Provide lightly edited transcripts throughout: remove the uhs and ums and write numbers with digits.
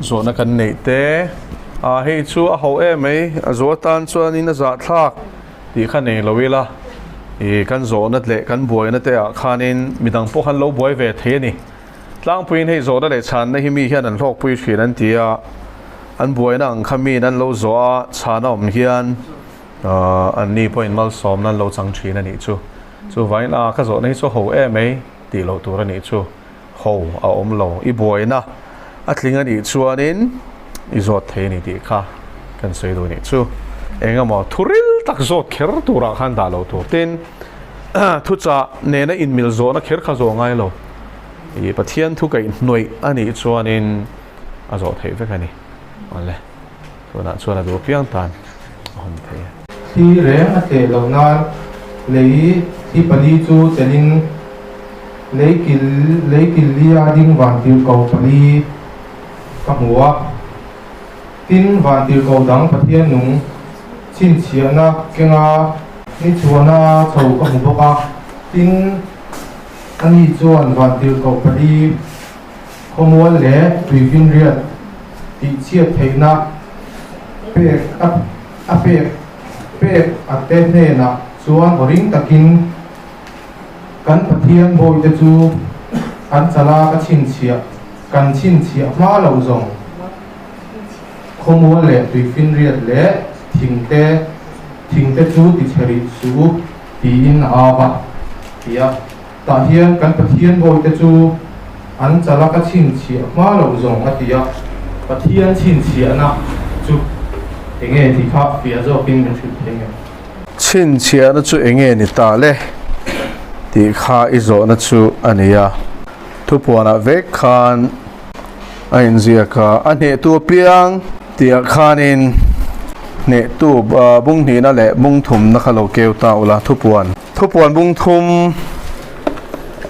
Zawhna kan neih te. A hei chu a ho em mai, a zawh atan chuanin a zahthlak tih kha nei lo ila, ih kan zawhna leh kan buaina te ah khanin midang pawh khan lo buai ve thei a ni. Tlangpuiin hei zawhna leh chhanna hi mi hian an hlawkpui thin an ti a, an buaina ang kha miin an lo zawh a, chhan a awm hian an ni pawhin malsawmna an lo chang thin a nih chu. Chuvangin a ka zawhna hi chu ho em mai tih loh tur a nih chu. Ho a awm lo. I buaina a tling a nih chuanin i zawt thei a ni tih kha kan sawi duh a nih chu. Eng emaw thu ril tak zawt kher turah khan dah loh tur. Tin, thuchah nena inmil zawhna kher kha zawh ngai lo. I Pathian thu kaihhnawih a nih chuanin a zawh theih vek a ni. Awle, tunah chuan a duh apiang tan a hawn thei e. Thli reng a tleh loh nan lei thli pali chu chelin lei kil lei kil lia ding vantirhko pali ka hmu a. Tin, vantirhko dang Pathian nung chhinchhiahna kenga ni chhuahna chho ka hmu bawk a. Tin. Ani chuan vantirhkoh pali khawmual leh tuifinriat tihchhiat theihna pek a pek pek a te hnenah chuan aw ring takin kan Pathian bawihte chu an chala ka chhinchhiah kan chhinchhiah hma loh zawng khawmual leh tuifinriat leh thingte thingte chu tichhe rih suh u tiin a au a. Ti a, tah hian kan Pathian bawihte chu an chala ka chhinchhiah hma loh zawng a ti a, Pathian chhinchhiahna chu enge tih kha fiah zawkin min hrilh thei ngei. Chhinchhiahna chu enge ni ta le tih kha i zawhna chu a ni a, thupuanah vek khan a inziak a, a hnehtu apiang tihah khanin hnehtu bung hnihna leh bung thumna kha lo keu ta ula thupuan. Thupuan bung thum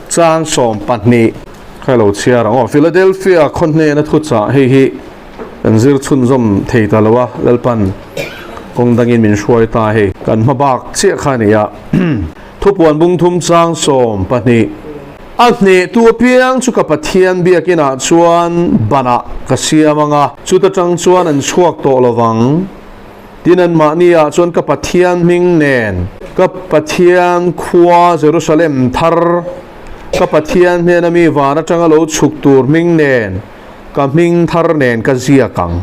chang 12 kha lo chhiar ang aw. Philadelphia khaw hnena thuchah hei hi kan zir chhunzawm thei ta lo a, Lalpan kawng dangin min hruai ta hei. Kan hma bak chiah kha a ni a. Thupuan bung thum chang 12. A hnehtu apiang chu ka Pathian biakinah chuan banah ka siam ang a, chuta tang chuan an chhuak tawh lo vang. Tin, anmahni ah chuan ka Pathian hming nen, ka Pathian khua Jerusalem thar, ka Pathian hnena mi van atanga lo chhuk tur hming nen, ka hming thar nen ka ziak ang.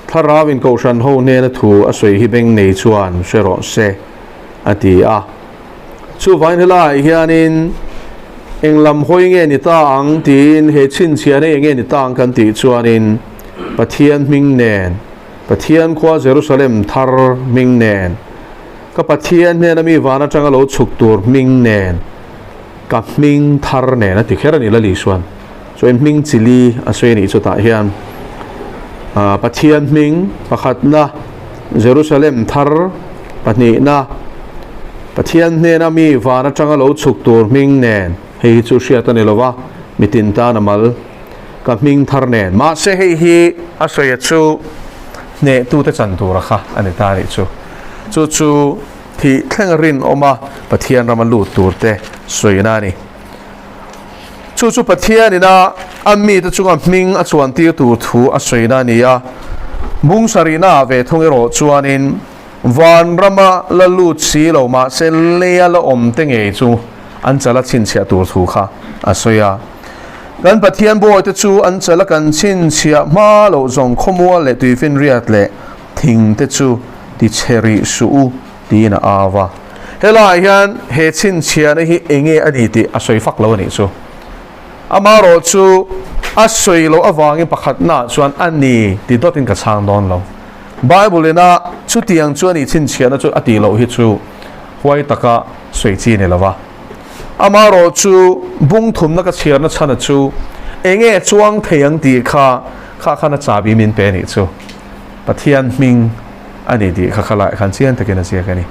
Thlarau in Kohhran ho hnena thu a sawi hi beng nei chuan hre rawh se, a ti a. Chuvangin helaiah hianin eng lam hawi nge ni ta ang tiin he chhinchhiahna eng nge ni ta ang kan tih chuanin Pathian hming nen, Pathian khua Jerusalem thar hming nen, ka Pathian hnena mi van atanga lo chhuk tur hming nen, ka hming thar nen a ti kher a ni Lali chuan. Chuan hming chili a sawi a nih chutah hian Pathian hming pakhatna Jerusalem thar pahnihna Pathian hnena mi van atanga lo chhuk tur hming nen hei hi chu hriat a ni lova mitin tan a mal Ka hming thar nen. Mahse hei hi a sawi chu hnehtute chan tura kha a ni ta a nih chu. Chu chu thih thleng rinawm a Pathian rama lut tur te sawina a ni. Chu chu Pathianin a a mite chunga hming a chuan tir tur thu a sawina a ni a. Bung sarihna ah ve thung erawh chuanin van rama la lut si lo mahse leia la awm te ngei chu an chala chhinchhiah tur thu kha a sawi a. Kan Pathian bawite chu an chala kan chhinchhiah hma loh zawng khawmual leh tuifinriat leh thing te chu ti chhe rih suh u tiin a au a. Helaiah hian he chhinchhiahna hi enge a ni tih a sawi fak lo a nih chu. Amaherawh chu a sawi loh avangin pakhatnaah chuan a ni ti dawtin ka chhang dawn lo. Bible ina chutiang chu a nih chhinchhiahna chu a tih loh hi chu huai taka sawi chi a ni lo va. Amaherawh chu bung thumna ka chhiarna chhana chu enge chuang thei ang tih kha kha khan a chahbi min pe anih chu Pathian hming a ni tih kha khalai khan chiang takin a ziak a ni.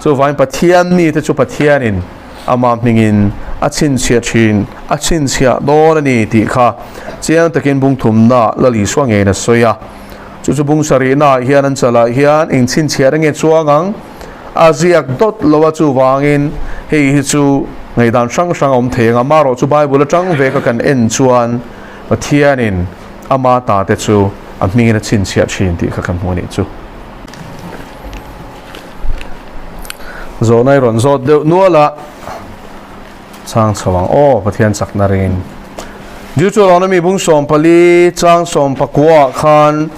Chuvangin Pathian mite chu Pathianin ama hmingin a chhinchhiah thin, a chhinchhiah dawn a ni tih kha chiang takin bung thumna Lal Isua ngeiin a sawi a. Chu chu bung sarihnaah hian an chalah hian eng chhinchhiah nge chuang ang? A ziak dawt lo a, chuvangin hei hi chu ngaihdan hrang hrang a awm thei ang. Amaherawh chu Bible atang veka kan en chuan Pathianin Ama ta te chu a hmingin a chhinchhiah thin tih kha kan hmu a nih chu. Zawhna i rawn zawt deuh nual a, chang chho ang aw Pathian chakna ringin. Deuteronomy bung 14 chang 19 ah khan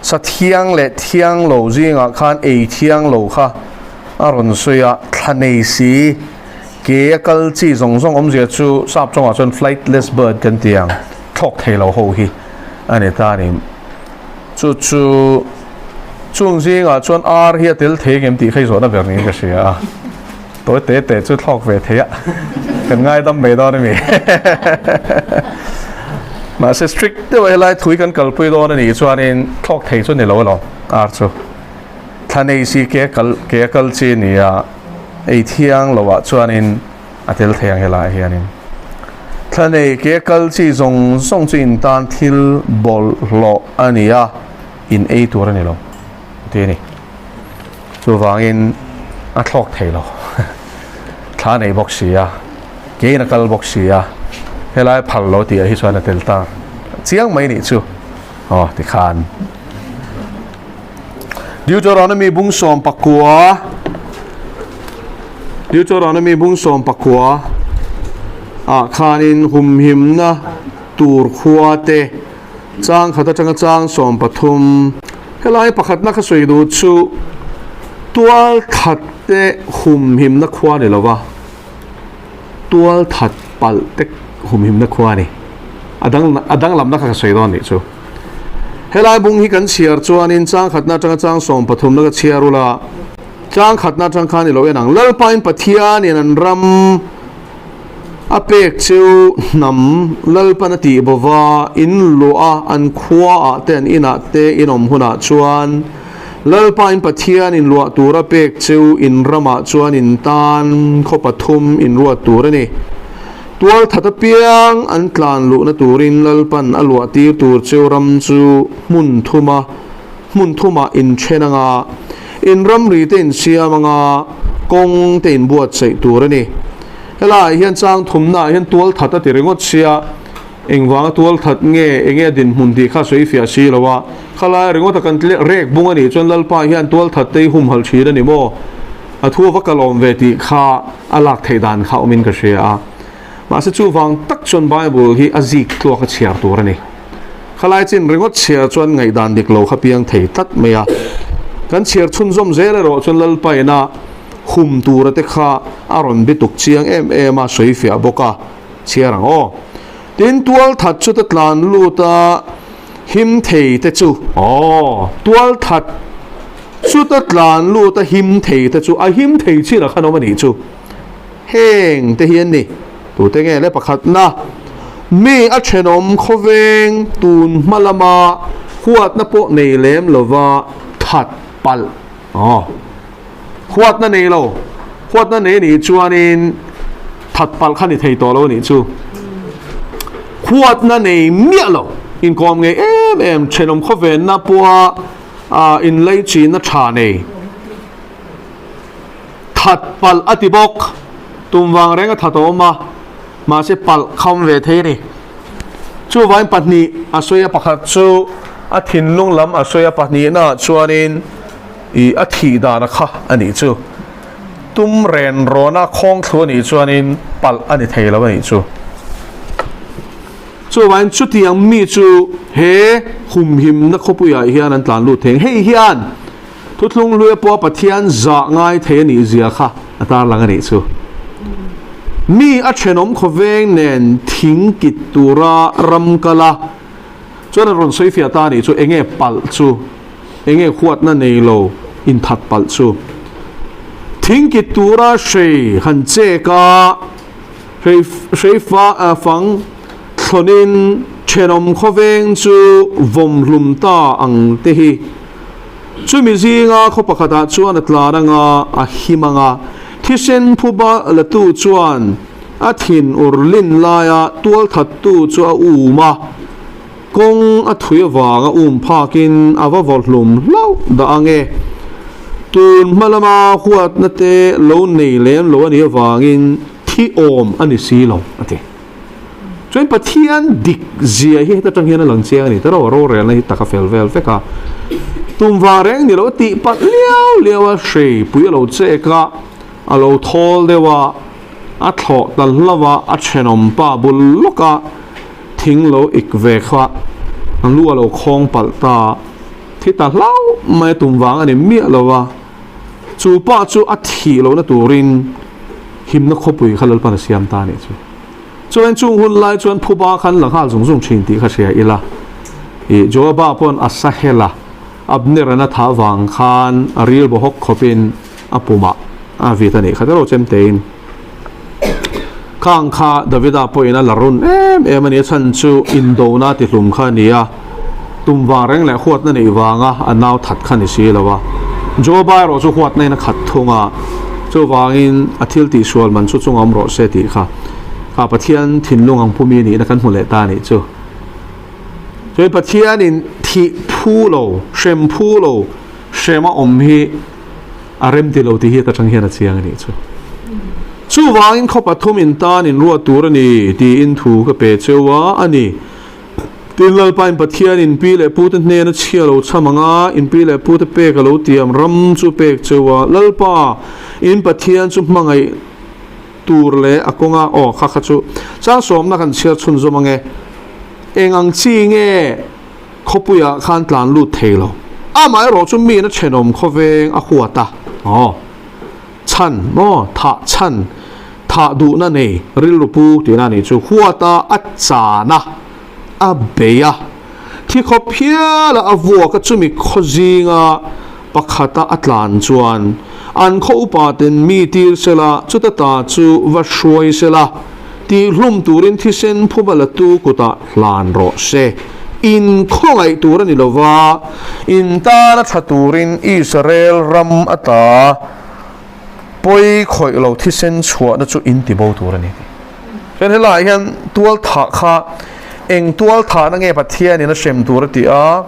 sa thiang leh thiang lo zingah khan ei thiang lo kha a rawn sawi a, thla nei si ke a kal chi zawng zawng awmzia chu sap tawngah chuan flightless bird kan ti ang, thlawk thei lo ho hi a ni ta a ni. Chu chu chung zingah chuan ar hi a tel thei engem tih kha i zawhna ber niin ka hria a, tawi te te chu thlawk ve thei a, kan ngaidam mai dawn a mi. Mahse strict deuh a helai thui kan kalpui dawn a nih chuanin thlawk thei chu ni lo alawm ar chu. Thla nei si ke kal ke a kal chi a ni a, ei thiang loah chuanin a tel thei ang helaiah hianin. Thla nei ke kal chi zawng zawng chu in tan thil bawlhhlawh a ni a, in ei tur a ni lo ti a ni. Chuvangin a thlawk thei lo. Thla nei bawk si a, kein a kal bawk si a, helai phal lo tih ah hi chuan a tel ta chiang mai nih chu. Aw tikhan. Deuteronomy bung 19 Deuteronomy bung 19 ah khanin humhimna tur khua te chang khat atanga chang 13 helai pakhatna kha sawi duh chu tual that te humhimna khua ni lova tual that palh te humhimna khua ni a dang a danglamna kha ka sawi dawn nih chu. Helai bung hi kan chhiar chuanin chang khatna atanga chang 13na ka chhiar ula, chang khatna atang khan i lo en ang. Lalpain Pathianin an ram a pek chu hnam Lalpan a tih bova in luah a, an khuaah te an inah te in awm hunah chuan Lalpain Pathianin luah tur a pek chu in ramah chuan in tan khaw pathum in ruat tur a ni. Tual that apiang an tlan luhna turin Lalpan a luah tir tur cheu ram chu hmun thuma hmun thumah inthen anga, in ramri te insiam anga, kawng te inbuatsaih tur a ni. Helaiah hian chang thumnaah hian tual that a ti ringawt sia, engvanga tual that nge, enge a dinhmun tih kha sawi fiah si lo a, khalai ringawta kan rek bung a nih chuan Lalpa hian tual that te hi humhalh thin a ni maw? A thu va kalawm ve tih kha a lak theih dan kha awmin ka hria a. Mahse chuvang tak chuan Bible hi a zik tluak a chhiar tur a ni. Khalai chin ringawt chhiar chuan ngaihdan dik lo kha piang thei tlat mai a. Kan chhiar chhunzawm zel erawh chuan Lalpaina hum tura te kha a rawn bituk chiang em em a sawi fiah bawk a. Chhiar ang aw. Tin tual that chu ta tlan lut a him thei te chu. Aw tual that. Chuta tlan lut a him thei te chu a him thei chin a khan awm a nih chu. Heng te hi an ni. Tute nge le pakhatna, mi a thenawm khawveng tun hma lama huatna pawh nei lem lova that palh. Aw. Huatna nei lo. Huatna nei nih chuanin that palh kha ni thei tawh lo a nih chu. Huatna nei miah lo. Inkawm ngei em em thenawm khawvenna pawha Ah inlei china tha nei. That palh a ti bawk. Tum vang reng a that a awm a, mahse palh kham ve thei a ni. Chuvain pahnih a sawi a, pakhat chu a thinlung lam a sawi a, pahnihnaah chuanin ih a thih dan a kha a nih chu. Tum ren rawna khawng thlu a nih chuanin palh a ni thei lo a nih chu. Chuvangin chutiang mi chu he humhimna khawpuiah hian an tlan lut thei. Hei hian thuthlung hluia pawha Pathian zah ngai thei a nih zia kha a tarlang a nih chu. Mi a thenawm khawveng nen thing kit tura ram kal a, chuan a rawn sawi fiah ta a nih chu, enge palh chu, enge huatna nei lo inthat palh chu. Thing kit tura hrei han chek a. Hrei fang thlawnin thenawm khawveng chu vawmhlum ta ang te hi. Chumi zinga khaw pakhatah chuan a tlan anga a him anga, thisen phuba latu chuan a thin ur lin laia tualthattu chu a um a, kawng a thui avanga um phakin a va vawhlum hlauh dah ang e. Tun hma lama huatna te lo nei lem lo a nih avangin thi awm a ni si lo, a ti. Chuan Pathian dik zia hi heta tang hian a lang chiang a ni ta ro, rorelna hi tak a fel vel vek a. Tum vang reng ni lo tih palh liau liau a hrei pui a lo chek a, a lo thawl deuh a, a thlawh ta hlauh a, a thenawm pa bul lawk a thing lo ik ve kha a lu a lo khawng palh ta, thi ta hlauh mai a tum vang a ni miah lo a. Chu pa chu a thih lohna turin himna khawpui kha Lalpan a siam ta a nih chu. Chuan chung hun lai chuan phuba khan la nghal zung zung thin tih kha hria ila. Ih, Joaba pawn a sahel a, Abner-an a thah vang khan a ril bawhawk khawpin a pumah a vit a nih kha tero chemtein. Khang kha Davida pawhin a la run em em a ni, a chhan chu indona tihlum kha a ni a, tum vang reng leh huatna neih vanga a nau that kha ni si lo a. Joaba erawh chu huatna in a khat thung a, chuvangin a thil tihsual man chu chungawm rawh se tih kha kha Pathian thinlung ang pumi nihna kan hmu leh ta a nih chu. Chuan Pathianin thih phu lo, hrem phu lo, hrem a awm hi a rem ti lo tih hi atang hian a chiang a nih chu. Chuvangin khaw pathum in tan in ruat tur a ni tiin thu ka pe cheu a, a ni. Tin Lalpa in Pathian in pi leh pute hnena chhia lo chham ang a, in pi leh pute pek a lo tiam ram chu pek cheu a, Lalpa in Pathian chu hmangaih tur leh a kawnga aw kha kha chu chang sawmna kan chhiar chhunzawm ang e. Eng ang chi nge? Khawpuiah khan tlan lut thei lo. Amaherawh chu miin a thenawm khawveng a huat a, aw, chhan maw, thah chhan, thah duhna nei rilru pu tihna a nih chu, huat a, a chan a, a bei a, thi khawp hiala a vuak a, chumi khaw zinga pakhata a tlan chuan an khaw upa ten mi tir sela, chuta ta chu va hruai sela. Tihhlum turin thisen phuba latu kutah hlan rawh se. In khawngaih tur a ni lo va, in tana tha turin Israel ram ata pawi khawih lo thisen chhuahna chu in ti bo tur a ni. Chuan helaiah hian tual thah kha eng tual thahna nge Pathianin a hrem tur a ti a,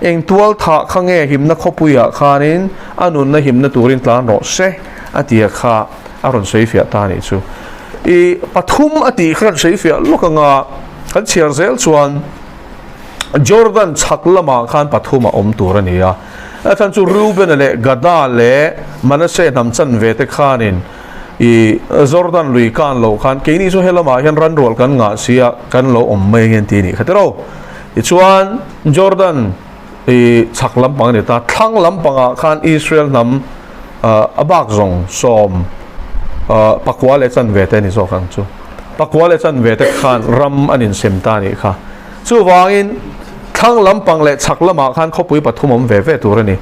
eng tual thah kha nge himna khawpuiah khanin a nunna himna turin tlan rawh se a tia kha a rawn sawi fiah ta a nih chu. I pathum a tih kha kan sawi fiah lawk ang a, kan chhiar zel chuan Jordan chhak lamah khan pathum a awm tur a ni a. A chhan chu Reuben-a leh Gada leh Manasseh hnam chanve te khanin i Jordan lui kan loh khan keini chu helamah hian ranrual kan ngah si a, kan lo awm mai ang ti a nih kha tiraw. Tichuan Jordan i chhak lampang a ni ta, thlang lampangah khan Israel hnam a bak zawng sawm pakua leh chanve te a ni zawk ang chu. Pakua leh chanve te khan ram an insem ta a nih kha. Chuvangin thlang lampang leh chhak lamah khan khawpui pathum awm ve ve tur a ni.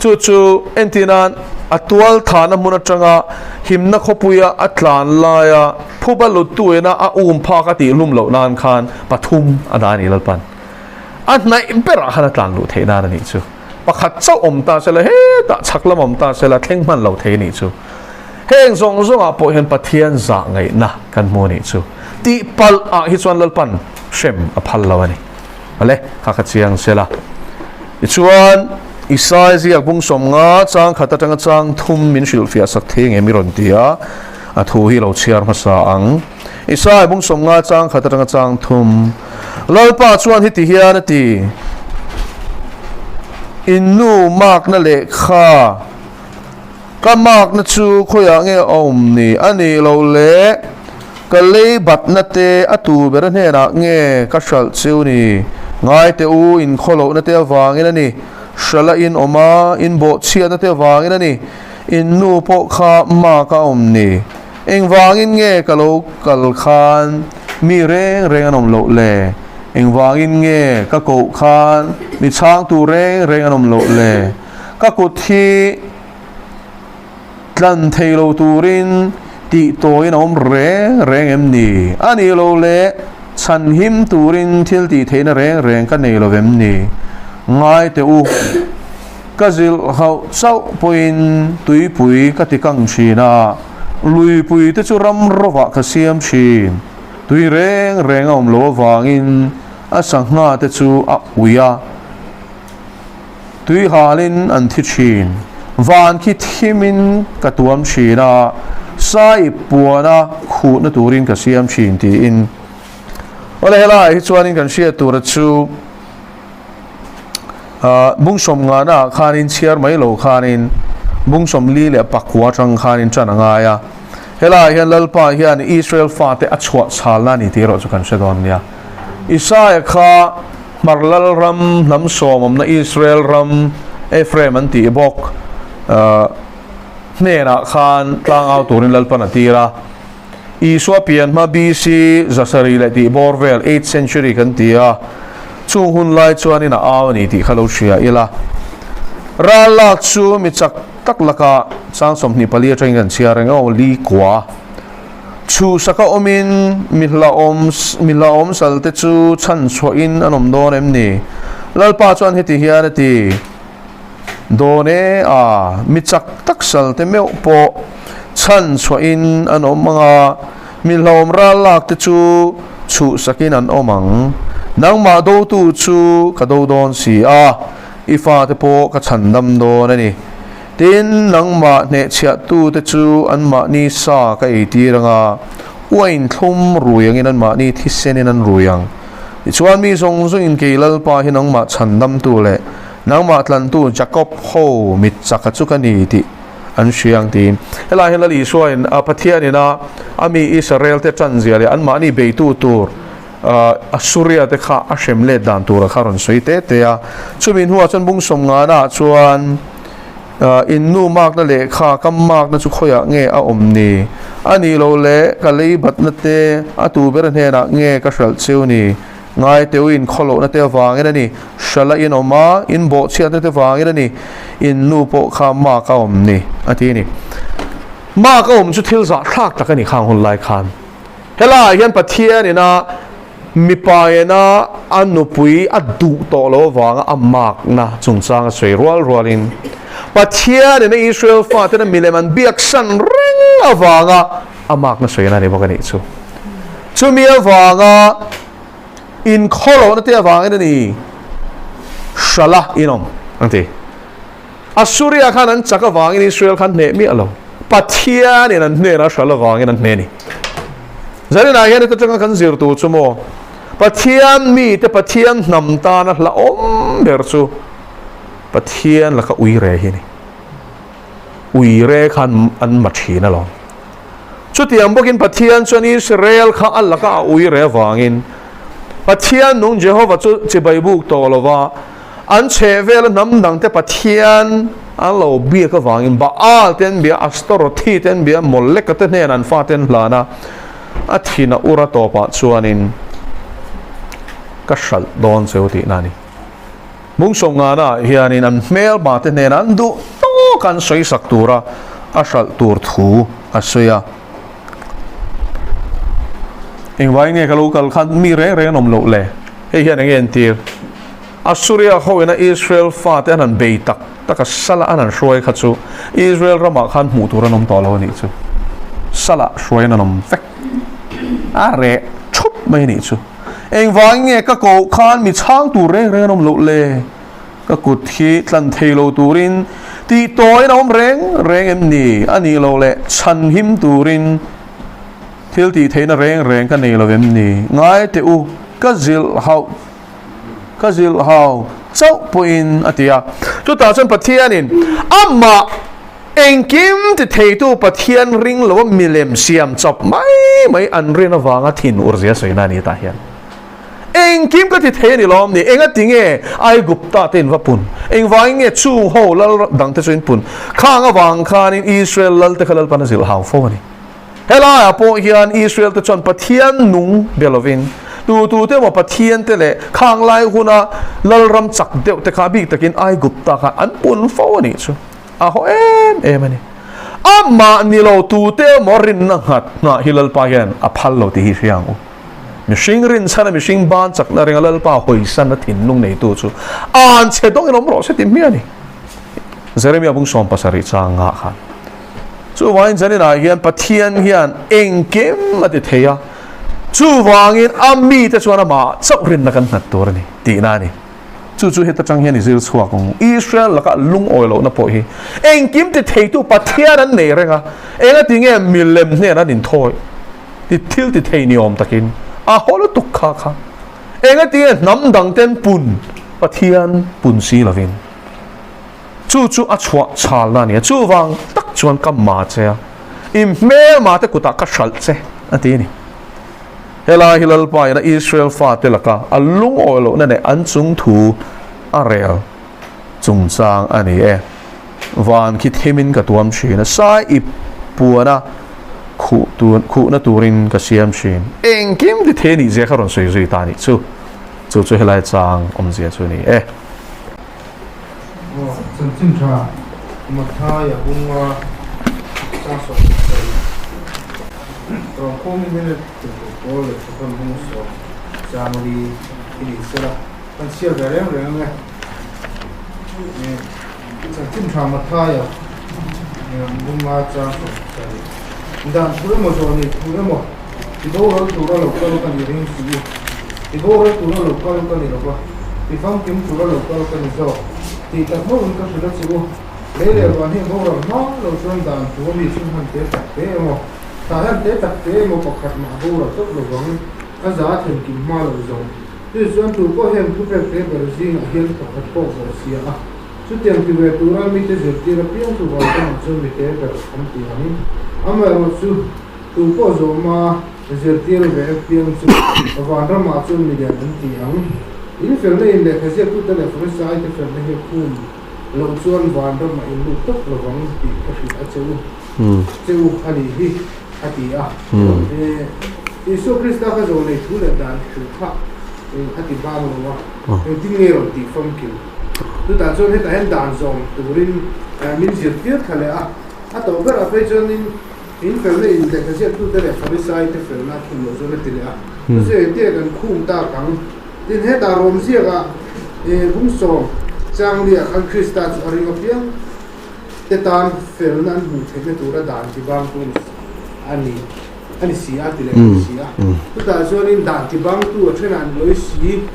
Chu chu entirnan a tual thahna hmun atanga himna khawpuia a tlan laia phuba luttuina a um phak a tihhlum loh nan khan pathum a dah a ni Lalpan. A hnaih berah khan a tlan luh theih nan a nih chu. Pakhat chauh awm ta sela hetah chhak lam awm ta sela thleng hman lo thei a nih chu. Heng zawng zawngah pawh hian Pathian zah ngaihna kan hmu a nih chu. Tih palh ah hi chuan Lalpan hrem a phal lo a ni. Awle, kha kha chiang sela. Tichuan, Isai ziak bung sawmnga chang khat atanga chang thum min hrilhfiah sak thei nge mi rawn ti a, a thu hi lo chhiar hmasa ang. Isai bung sawmnga chang khat atanga chang thum. Lalpa chuan heti hian a ti, In nu makna lehkha, ka makna chu khawiah nge a awm ni? A nih loh le, ka lei batna te a tu ber hnenah nge ka hralh cheu ni? Ngai teh u, in khawlohna te avangin a ni, hralh a in awm a, in bawhchhiatna te avangin a ni, in nu pawh kha mak a awm ni? Engvangin nge ka lo kal khan mi reng reng an awm loh le? Engvangin nge ka koh khan mi chhangtu reng reng an awm loh le? Ka kut hi tlan thei lo turin tih tawiin a awm reng reng em ni? A nih lo le, chhanhim turin thil tih theihna reng reng ka nei lo vem ni? Ngai teh u. Ka zilh hauh chauh pawhin tuipui ka ti kang thin a, luipui te chu ram rovah ka siam thin. Tui reng reng a awm lo avangin a sangha te chu a ui a, tui halin an thi thin. Van khi thimin ka tuam thin a, sai puana khuhna turin ka siam thin tiin. Awle helaiah hi chuanin kan hriat tura chu bung sawmngana ah khanin chhiar mai lo khanin bung 44 atang khanin tan a ngai a. Helaiah hian Lalpa hian Israel fate a chhuah chhalna a ni tih erawh chu kan hre dawn nia. Isaia kha Hmar lal ram hnam sawm awmna Israel ram Ephraim an tih bawk hnenah khan tlangau turin Lalpan a tir a. Isua pian hma BC 700 leh tih bawr vel, eighth century kan ti a, chung hun lai chuanin a au a ni tih kha lo hria ila. Ral lak chu mi chak tak lakah chang 24 atangin kan chhiar reng aw, li kua. Chhuhsaka awmin mi hlauhawm mi hlauhawm salte chu chhan chhuahin an awm dawn em ni? Lalpa chuan heti hian a ti. Dawn e a, mi chak tak salte meuh pawh chhan chhuahin an awm ang a, mi hlauhawm ral lak te chu chhuhsakin an awm ang. Nangmah dotu chu ka do dawn si a, i fate pawh ka chhandam dawn a ni. Tin, nangmah hnehchhiahtute chu anmahni sa ka eitir ang a, uain thlum rui angin anmahni thisenin an rui ang. Tichuan, mi zawng zawngin kei Lalpa hi nangmah chhandamtu leh nangmah tlantu Jakob ho mit chaka chu ka ni tih an hria ang tiin. Helai hian Lal Isuain a Pathianin a a mi Israelte ṭanzia leh anmahni beitu tur Assuria te kha a hrem let dan tura kha rawn sawi te te a. Chumi hnuah chuan bung 50 ah chuan in nu makna lehkha kam makna chu khawiah nge a awm ni? A nih loh leh ka lei batna te a tu ber hnenah nge ka hralh cheu ni? Ngai teu in khawlohna te avangin a ni, hralh a in awm a, in bawhchhiatna te vangin a ni, in nu pawh kha mak a awm ni, a ti a ni. Mak a awm chu thil zahthlak tak a ni khang hun lai khan. Helaiah hian Pathian ina mipa ina a nupui a duh tawh lo avanga a makna chungchang a sawi rual rualin Pathian ina Israel fatena milem an biaksan reng avanga a makna sawi a ni bawk a nih chu. Chumi avanga inkhawlohna te avangin a ni hrala inawm an ti. Assuria khan an chak avangin Israel khan hneh miah lo. Pathianin an hnenah hral avangin an hneh a ni. Zaninah hian heta tanga kan zir tur chu maw, Pathian mite Pathian hnam tana hlauhawm ber chu Pathian laka uire hi a ni. Uire khan an ma thin alawm. Chutiang bawkin Pathian chuan Israel kha a laka a uire avangin Pathian nung Jehova chu chibai buk tawh lova, An chheh vela hnam dangte Pathian an lo biak avangin Baal te an bia, Astorothy te an bia, Moleka te hnenah an fate an hlan a, a thin a ur a tawpah chuanin ka hralh dawn cheu tihna a ni. Bung 50 ah hianin an hmelma te hnenah an duh tawk an sawisak tura a hralh tur thu a sawi a. Engvai nge ka lo kal khan mi reng reng an awm loh le? Hei hian enge entir? Assuria hoina Israel fate an han bei tak tak a, sala an han hruai kha chu Israel ramah khan hmuh tur an awm tawh lo a nih chu. Sala hruaiin an awm vek. A reh thup mai a nih chu. Engvangin nge ka koh khan mi chhang tur reng reng an awm loh le? Ka kut hi tlan thei lo turin tih tawiin a awm reng reng em ni? A nih loh leh chhan him turin thil tih theihna reng reng ka nei lo em ni? Ngai teh u, ka zilh hauh ka zilh hau chauh pawhin a ti a. Chutah chuan Pathianin amah engkim ti theitu Pathian ring lo a milem siam chawp mai mai an rin avanga thin urzia sawina a ni tah hian. Engkim ka ti thei a ni lawm ni? Enga ti nge Aigupta te in va pun? Engvangin nge chung ho lal dang te chu in pun? Khang avang khanin Israel lal te kha Lalpan a zilh hau fo a ni. Helaiah pawh hian Israel te chuan Pathian nung be lovin, tu tu te emaw Pathian te leh khang lai huna lalram chak deuh te kha bik takin Aigupta kha an pun fo a nih chu a haw em em a ni. Amah ni lo tu te emaw rinna nghat nghah hi Lalpa hian a phal lo tih hi hria ang u. Mihring rinchhana mihring ban chakna ringa Lalpa hawisana thinlung neitu chu an chhe dawngin awm rawh se ti hmiah a ni. Jeremia bung 70 chang ngah khan. Chuvangin zaninah hian Pathian hian engkim a ti thei a, chuvangin a mite chuan amah chauh rinna kan nghat tur a ni tihna a ni. Chu chu heta tang hian i zir chhuak ang. Israel lakah lungawi lohna pawh hi engkim ti theitu Pathian an nei reng a, enga ti nge milem hnen an inthawi ti thil ti thei ni awm takin A haw lutuk kha kha. Engatinge hnam dang ten pun Pathian pun si lovin chu chu a chhuah chhalna a ni a, chuvang tak chuan ka ma che a, i hmelma te kutah ka hralh che a ti a ni. Helai hi Lalpa ina Israel fate laka a lungawi lohna leh an chung thu a rel chungchang a ni e. Van khi thimin ka tuam thin a, sai ip puana khuh khuhna turin ka siam thin. Engkim ti thei nih zia kha rawn sawi zui ta nih chu. Chu chu helai chang awmzia chu a ni e. Chanchin tha Matthai a bunga chang 17 Rawngkhawmin hian tumruh pawl leh thukawn hmung sawm chang li hi ni sela kan chhiar ve reng reng ang e. Chanchin tha Matthai a bunga chang 17 Dan thu emaw zawh nei thu emaw ti boral tura lo kal ka ni ring suh u. Ti boral tura lo kal ka ni lo va, ti famkim tura lo kal ka ni zawk tih tak meuhin ka hrilh a che u. Lei leh van hi a boral hma lo chuan dan thu a mi chu han te tak te emaw, tah hian te tak te emaw pakhat mah a boral tawp lo vang, a za a thlenkim hma lo zawng. Chu chuan tu pawh hian thupek te ber zingah hian pakhat pawh vawh sia a, chutiang ti ve tura mite zirtir apiang chu vanramah chuan mite ber an ti ang. Amaherawhchu, tu pawh zawhma zirtir ve apiang chu vanramah chuan milian an ti ang. In felna in lehkha ziaktute leh Farisaite felna hi khum loh chuan vanramah in lut tawp lovang tih ka hrilh a che u che u a nih hi, a ti a. Isua Krista kha zo nei thu leh dan hrilh kha a ti bang lo a, engtin nge rawn tih famkim? Chutah chuan hetah hian dan zawm turin min zirtir thla leh a, a tawh berah phei chuanin in felna in lehkha ziaktute leh Farisaite felna a khum loh chuan a ti leh a. Chu chu engtin nge kan khum tak ang? Tin, hetah Rom ziakah bung sawm Changlia khan Krista chu a ring apiang te tan felna an hmuh theihna tura dan ti bangtu a ni a ni si a ti leh a ni si a. Chutah chuanin dan ti bangtu a thenah an lawi si,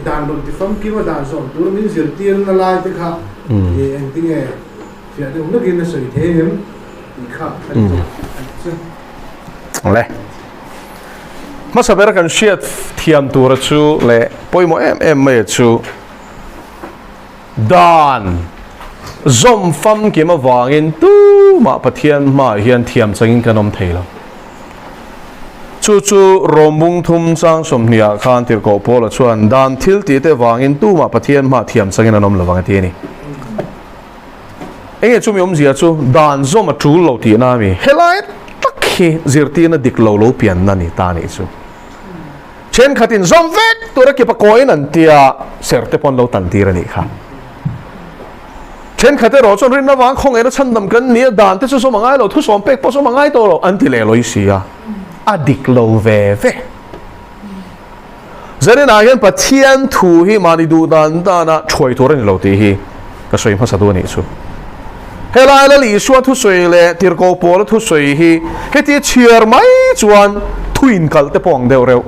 dan rawn ti famkim a dan zawm tura min zirtirna lai te kha engtinge fiah deuh nakin a sawi thei ang em tih kha a ni zawk a ni chu. Le. Hmasa bera kan hriat thiam tura chu leh pawimawh em em mai chu Dan zawm famkim avangin tumah Pathian hmaah hian thiam changin kan awm thei lo. Chu chu Rom bung thum chang 20 ah khan Tirhkoh Paula chuan dan thil tihte avangin tumah Pathian hmaah thiam changin an awm lovang a ti a ni. Enge chumi awmzia chu dan zawm a tul lo tihna a mi? Helai tak hi zirtirna dik lo lo pianna ni ta nih chu. Thenkhatin zawm vek tura kipa kawiin an tia ser te pawn lo tan tir a nih kha. Thenkhat erawh chuan rinna vang khawngaihna chhandam kan nia dan te chu zawm a ngai lo, thusawm pek pawh zawm a ngai tawh lo an ti leh lawi si a, a dik lo ve ve. Zaninah hian Pathian thu hi mahni duh dan dana thuai tur a ni lo tih hi ka sawi hmasa duh a nih chu. Helai Lal Isua thusawi leh Tirhkoh Paula thusawi hi heti chhiar mai chuan thu inkalh te pawh ang deuh reuh.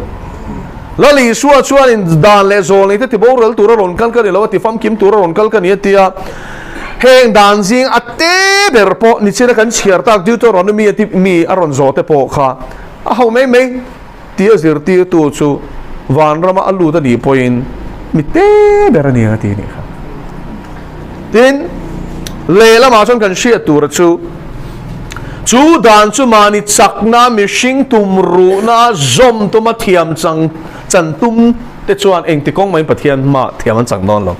Lal Isua chuanin dan leh zawl nei te tiboral tur a rawn kal ka ni lo a, tifamkim tur a rawn kal ka ni a ti a. Heng dan zing a te ber pawh nichina kan chhiar tak Deuteronomy a ti mi a rawn zawh te pawh kha a ho mai mai tia zirtirtu chu vanrama a lut a nih pawhin mi te ber a ni ang a ti a nih kha. Tin, lehlamah chuan kan hriat tura chu, chu dan chu mahni chakna, mihring tum ruhna, zawm tuma thiam chang chan tum te chuan engti kawng mahin Pathian hmaah thiam an chang dawn lo.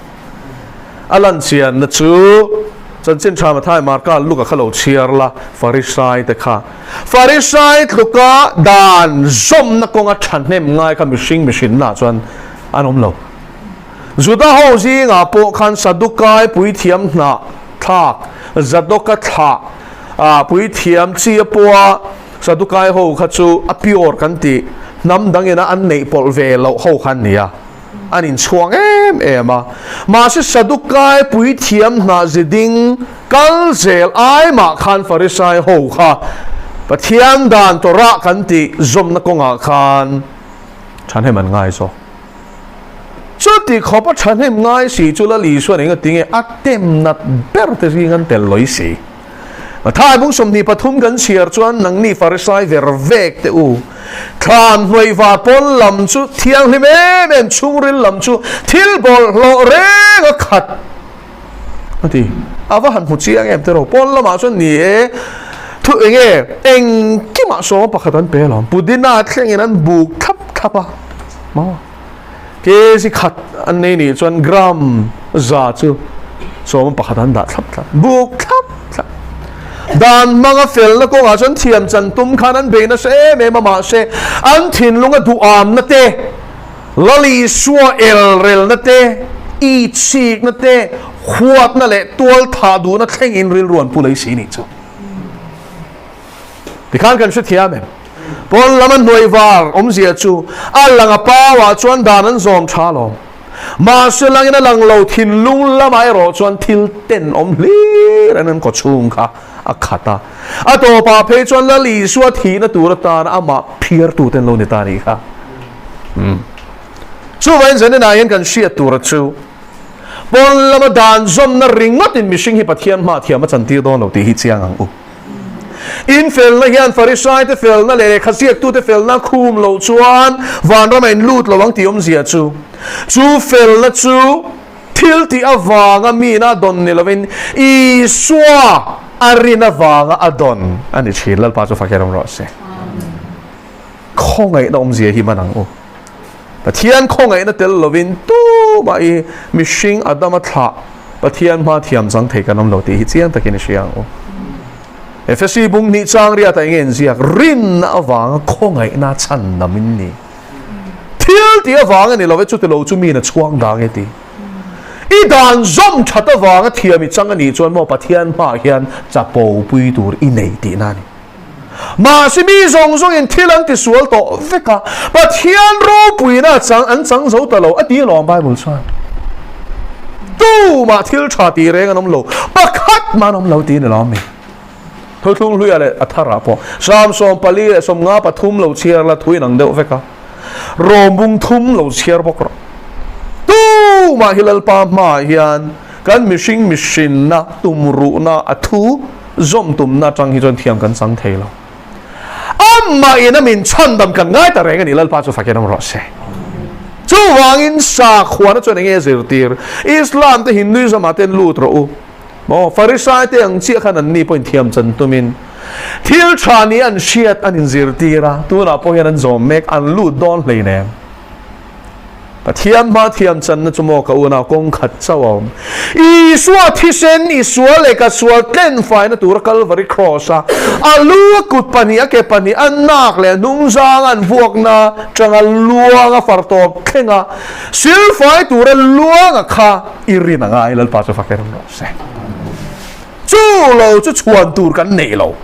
A lan chianna chu Chanchin Tha Mathai Marka Luka kha lo chhiar la, Farisai te kha. Farisai tluka dan zawmna kawnga thahnem ngai kha mihring mihrinnaah chuan an awm lo. Juda ho zingah pawh khan Sadukai puithiam hnah thlak, Zadoka thlah, ah puithiam chi a pawha Sadukai ho kha chu a pure kan tih, hnam dangina an neih pawlh ve loh ho kha an ni a, an inchhuang em em a. Mahse Sadukai puithiam hnah ziding kal zel ai mah khan Farisai ho kha Pathian dan Torah kan tih zawmna kawngah khan thahnem an ngai zawk. Chuti khawp a thahnem ngai si chu Lal Isuan eng a ti nge a tem nat ber te zing an tel lawi si. Mathai bung 23 kan chhiar chuan nangni Farisai ver vek te u, thlan hnuai var pawn lam chu thianghlim em em chhungril lam chu thil bawlhhlawh reng a khat a ti. A va han hmu chiang em tiraw? Pawn lamah chuan ni e, thu eng nge engkimah sawma pakhat an pe alawm. Pudina thlengin an buk thlap thlap a, maw? Kg khat an nei nih chuan gram za chu 11 an dah thlap thlap, buk thlap thlap. Dan hmanga felna kawngah chuan thiam chan tum khan an bei nasa em em a, mahse an thinlunga duhamna te, Lal Isua elrelna te, itsikna te, huatna leh tualthah duhna thlengin rilru an pu lei si nih chu. Tikhan kan hrethiam em? Pawn lama hnuai var awmzia chu a lang a pauah chuan dan an zawm tha alawm. Mahse langin a lang lo thinlung lamah erawh chuan thil ten awm hlir an an kawchhung kha a khat a. A tawpah phei chuan Lal Isua thihna tur atana amah phiartute an lo ni ta a nih kha. Chuvangin zaninah hian kan hriat tura chu pawn lama dan zawmna ringawtin mihring hi Pathian hmaah thiam a chantir dawn lo tih hi chiang ang u. In felna hian Farisaite felna leh lehkha ziaktute felna khum loh chuan vanram a in lut lo ang tih awmzia chu, chu felna chu thil tih avanga miin a dawn ni lovin Isua a rin avanga a dawn a ni thin. Lalpa chu fak hian awm rawh se. Khawngaihna awmzia hi man ang u. Pathian khawngaihna tel lovin tumah i mihring Adama thlah Pathian hma thiam chang thei kan awm lo tih hi chiang takin i hria ang u. Efesi bung hnih chang riatah enge inziak? Rinna avanga khawngaihna chhan nam in ni. Thil tih avanga ni lo e, chuti lo chu miin a chhuang dang e ti. I dan zawm that avanga thiam i chang a nih chuan maw Pathian hmaah hian chapo pui tur i nei tihna a ni. Mahse mi zawng zawngin thil an tisual tawh vek a, Pathian ropuina a chang an chang zo ta lo a ti alawm Bible chuan. Tumah thil tha tih reng an awm lo, pakhat mah an awm lo tiin alawm mi. Thuthlung hluia leh a tharah pawh Psalm 44 leh 53 lo chhiar la thuin ang deuh vek a, Rawmbung thum lo chhiar bawk rawh. Tumah hi Lalpa hmaah hian kan mihring mihrinna tumruhna a thu Zawm tumna atang hi chuan thiam kan chang thei lo. Amah in a min chhandam kan ngai ta reng a ni, Lalpa chu fakin awm rawh se. Chuvangin sakhuana chuan enge zirtir? Islam te Hinduism ah ten lut rawh u. Maw Farisai te ang chiah khan an ni pawhin thiam chan tumin thil tha ni an hriat an inzirtir a, tunah pawh hian an zawm mek, an lut dawn hleinem. Pathian hma thiam channa chu maw ka unau kawng khat chauh a awm. Isua thisen i sual leh ka sual tlen faina tura Kalvari Cross a a lu a kut pahnih a ke pahnih a nak leh a hnungzang an vuakna tanga luang a far tawp thleng a silfai tura luang a kha i rin a ngai Lalpa chu fak em rawh se. Chu lo chu chhuan tur kan nei lo.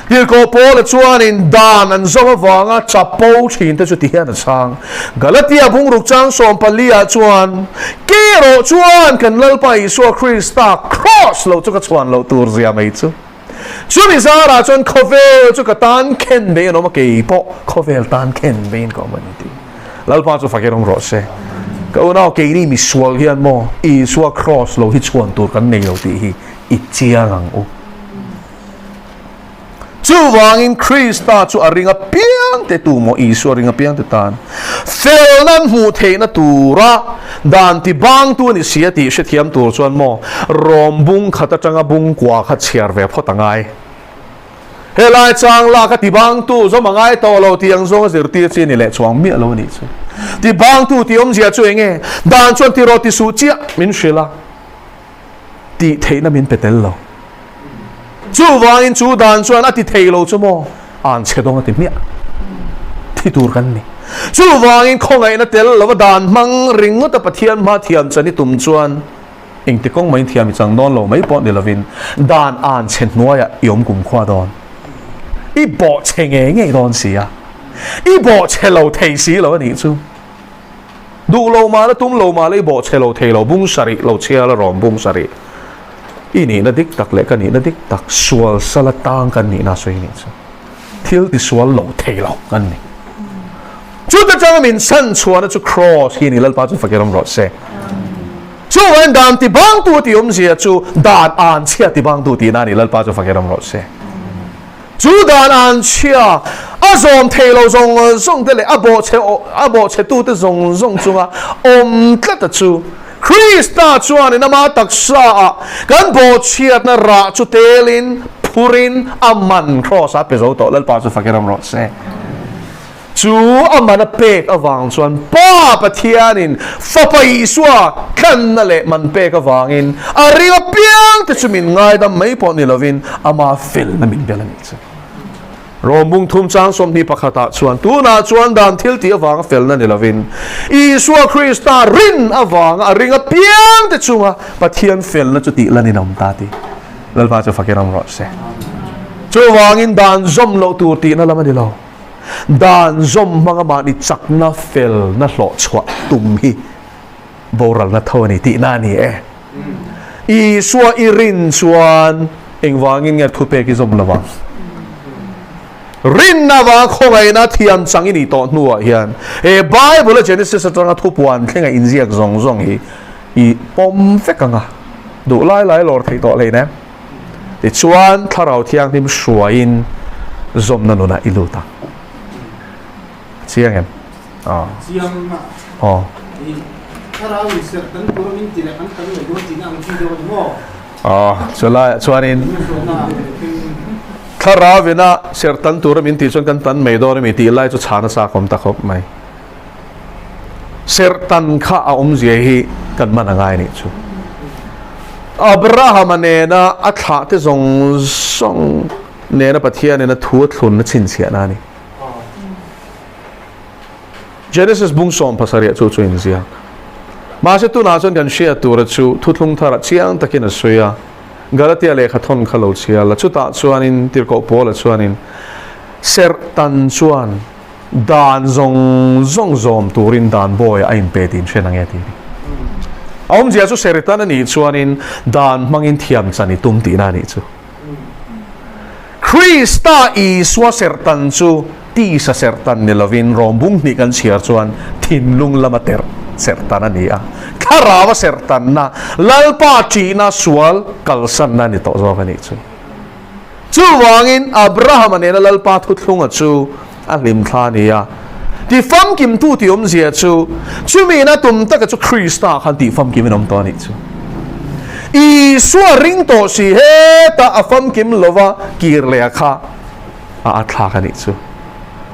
Tirhkoh Paula chuanin dan an zawm avanga chapo thin te chu ti hian a chhang. Galatia bungruk chang 14 ah chuan, Kei erawh chuan kan Lalpa Isua Krista Kraws lo chu ka chhuan loh tur zia mai chu. Chumi zarah chuan khawvel chu ka tan khen beiin an awm a, kei pawh khawvel tan khen beiin ka awm a ni ti. Lalpa chu fakin awm rawh se. Ka unau keini misual hian maw Isua Kraws lo hi chhuan tur kan nei lo tih hi i chiang ang u. Chuvangin Krista chu a ring apiang te tu maw Isua ring apiang te tan felna an hmuh theihna tura dan ti bangtu a ni si a tih hrethiam tur chuan maw Rom bung khat atanga bung kua kha chhiar ve phawt a ngai. Helai chang lak a tibangtu zawm a ngai tawh lo tih ang zawnga zirtir chi a ni leh chuang miah lo a nih chu. Tibangtu tih awmzia chu eng nge? Dan chuan tiraw ti suh chiah min hrilh a, tih theihna min pe tel lo. Chuvangin chu dan chuan a ti thei lo chu maw an chhe dawng a ti hmiah. Thi tur kan ni. Chuvangin khawngaihna tel lova dan hmang ringawta Pathian hma thiam chan i tum chuan Engti kawng mai thiam i chang dawn lo mai pawh ni lovin dan an chhe hnuaiah i awm kumkhua dawn. I bawh chhe ngei ngei dawn si a, i bawh chhe lo thei si lo a nih chu. Duh lo mah la tum lo mah la i bawh chhe lo thei lo, bung sarih lo chhia la rawm bung sarih. I nihna dik tak leh ka nihna dik tak sual sala tang kan nihna sawi nih chu. Thil tisual lo thei lo kan ni. Chuta changa min chhan chhuahna chu Kraws hi a ni, Lalpa chu fakir awm rawh se. Chu Chuvangin dan tibangtu tih awmzia chu dan anchhia tibangtu tihna a ni, Lalpa chu fakin awm rawh se. Chu dan anchhia a zawm thei lo zawng zawng te leh a bawhchhe a bawhchhetute zawng zawng chunga awm tlata chu Krista chuanin ama taksaah kan bawhchhiatna rah chu telin phurin a man kraws a pe zo tawh, Lalpa chu fakin awm rawh se. Chu a man a pek avang chuan Pa Pathianin Fapa Isua tlanna leh man pek avangin a ring apiang te chu min ngaidam mai pawh ni lovin ama felna min bel a nih chu. Rom bung thum chang 21 ah chuan tunah chuan dan thil tih avanga felna ni lovin Isua Krista rin avanga a ring apiang te chunga Pathian felna chu tih lan in a awm ta tih Lalpa chu fakin awm rawh se. Chuvangin dan zawm loh tur tihna lam a ni lo. Dan zawm hmanga mahni chakna felna hlawh chhuah tum hi boralna tho a ni tihna a ni e. Isua i rin chuan engvangin nge thupek i zawm lo ang? Rinna vanga khawngaihna thiam chang i nih tawh hnuah hian he Bible-a Genesis atanga thupuan thlenga inziak zawng zawng hi i pawm vek ang a, duh lai lai lawr theih tawh hleinem. Tichuan, Thlarau Thianghlim hruaiin zawmna nunah i lut ang. A chiang em? Aw. Chiang a. Aw. I Thlarau in serh kan tur a min ti leh kan tam leh dawn tihna ang chi deuh a ni maw? Aw, chulaiah chuanin Thlarau ina serh tan tur a min tih chuan kan tan mai dawn a mi tih lai chu chhana chak awm ta khawp mai. Serhtan kha a awmzia hi kan man a ngai nih chu. Abrahama nena a thlahte zawng zawng nena Pathianin a thu a thlun a chhinchhiahna a ni. Genesis bung 70 chu chu inziak. Mahse tunah chuan kan hriat tura chu thuthlung tharah chiang takin a sawi a. Galatia lehkha thawn kha lo chhiar la. Chutah chuanin Tirhkoh Paula chuanin serhtan chuan Dan zawng zawng zawm turin dan bawi a inpe tih in hriat ang e tih hi. A awmzia chu Seritan a nih chuanin dan hmangin thiam chan i tum tihna a nih chu. Krista Isua serhtan chu tisa serhtan ni lovin rawng bung hnih kan chhiar chuan thinlung lama terh serhtan a ni a. Thlarau a serhtanna, Lalpa ṭihna sual kalsanna a ni tawh zawk a nih chu. Chuvangin Abrahama nena Lalpa thuthlunga chu a hlimthla a ni a. Tifamkimtu tih awmzia chu, chumi ina tum taka chu Krista khan tihfamkim in awm tawh a nih chu. Isua ring tawh si heta a famkim lova kir leh a kha a atthlak a nih chu.